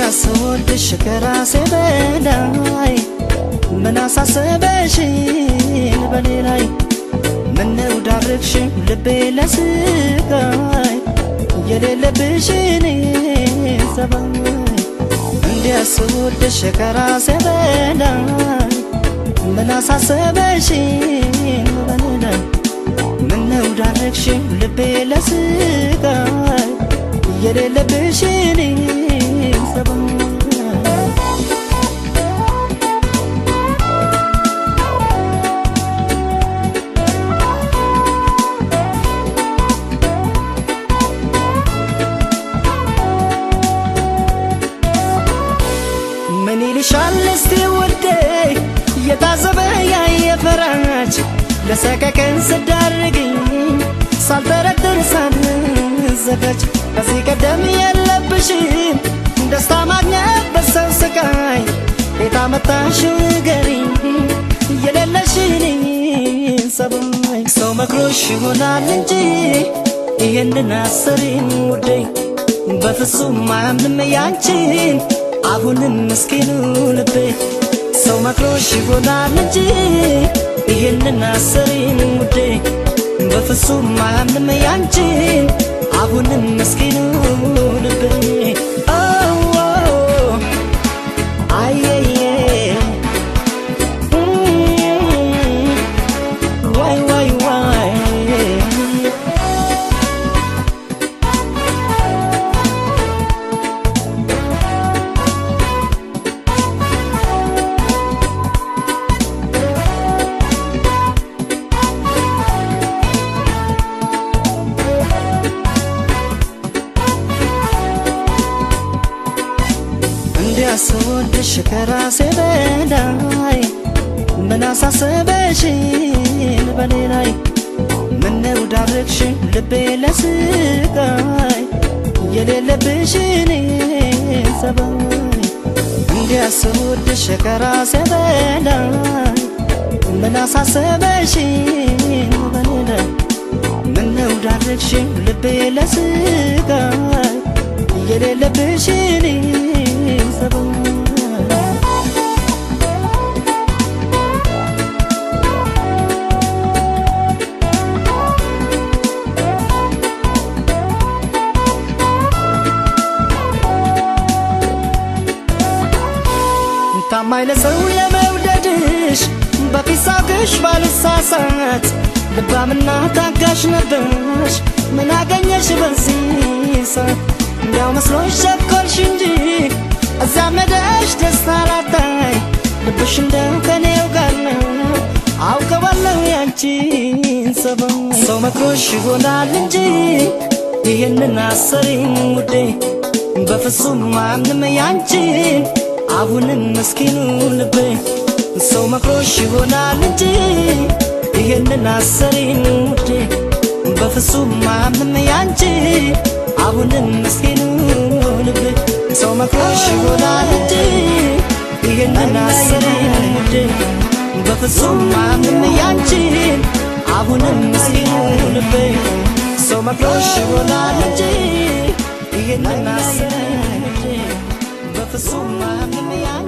እንዲያስወድሽ ከራሴ በላይ ምን አሳሰበሽን በኔ ላይ ምነው ዳርግሽ ልቤ ለስቃይ የሌለብሽን ጸባይ እንዲያስወድሽ ከራሴ በላይ ምን አሳሰበሽን በኔ ላይ ምነው ዳርግሽ ልቤ ለስቃይ የሌለብሽን ጸባይ ምን ይልሻል እስቲ ውዴ የታዘበ ያየ ፈራች ለሰቀቀን ስዳርግኝ ሳልጠረጥር ሳልዘጋጅ ከዚህ ቀደም የለብሽም ደስታ ማግኘት በሰው ስቃይ ቤት አመጣሽው ንገሪኝ የሌለሽን ጸባይ ሰው መክሮሽ ይሆናል እንጂ ይህንን አሰሪም ውዴ በፍጹም አያምንም ያንቺን አሁንም ምስኪኑ ልቤ ሰው መክሮሽ ይሆናል እንጂ ይህንን አሰሪም ውዴ በፍጹም አያምንም ያንቺን አሁንም ምስኪኑ ልቤ አየየ ዋይ ዋይ ዋይ እንዲያስወድሽ ከራሴ በላይ ምን አሳሰበሽን በኔ ላይ ምነው ዳርግሽ ልቤ ለስቃይ የሌለብሽን ጸባይ እንዲያስወድሽ ከራሴ በላይ ምን አሳሰበሽን በኔ ላይ ምነው ዳርግሽ ልቤ ለስቃይ የሌለብሽን ጸባይ ታማኝ ለሰው የመውደድሽ በፊት ሳቅሽ ባልሳሳት ልባምና ታጋሽ ነበርሽ ምን አገኘሽ በዚህ ሰዓት እንዲያው መስሎሽ ቸኮልሽ እንጂ እዚያም ሄደሽ ደስታ ላታይ ልብሽ እንደው ከኔው ጋር ነው አውቀዋለሁ ያንቺን ጸባይ ሰው መክሮሽ ይሆናል እንጂ ይህንን አሰሪም ውዴ በፍጹም አያምንም ያንቺን አሁንም ምስኪኑ ልቤ ሰው መክሮሽ ይሆናል እንጂ ይህንን አሰሪም ውዴ በፍጹም አያምንም ያንቺን አሁንም ምስኪኑ ልቤ ሰው መክሮሽ ይሆናል እንጂ ይህንን አሰሪም ውዴ በፍጹም አያምንም ያንቺን አሁንም ምስኪኑ ልቤ ሰው መክሮሽ ይሆናል እንጂ ይህንን አሰሪም ውዴ በፍጹም አያምንም